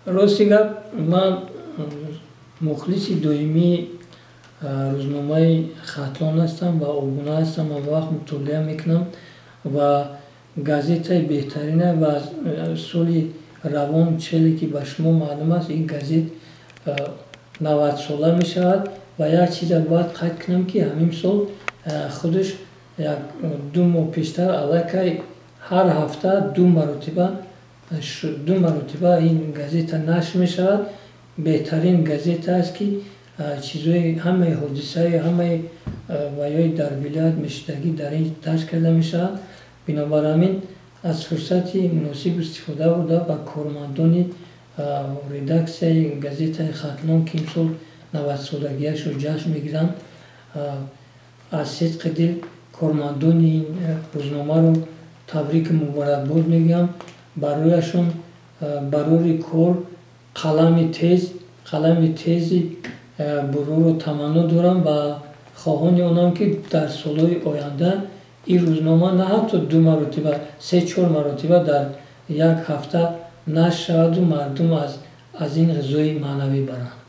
Рости гап, ман мухлиси доимии рӯзномаи Хатлон ҳастам ва обуна ҳастам, ҳамавақт мутолиа мекунам ва газетаи беҳтарина. Ва соли равон, челе ки ба шумо маълум аст, ин газет 90-сола мешавад. Ва як чиза бояд қайд кунам, ки ҳамин сол худаш як 2 моҳ пештар аллакай ҳар ҳафта 2 маротиба ин газета нашр мешавад. Беҳтарин газета аст, ки чизои ҳамаи ҳодисаи, ҳамаи ваёи дар вилоят мешудагӣ дар ин дарҷ карда мешавад. Бинобар ҳамин аз фурсати муносиб истифода бурда, ба кормандони редаксияи газетаи Хатлон, ки имсол 90-солагиашро ҷашн мегиранд, аз сидқи дил кормандони ин рӯзномаро табрику муборакбод мегӯям. Барояшон барори кор, қалами тези бурорро таманно дорам ва хоҳони онам, ки дар солҳои оянда ин рӯзнома на ҳатто ду маротиба, се чор маротиба дар як ҳафта нашр шаваду мардум аз ин ғизои маънавӣ баранд.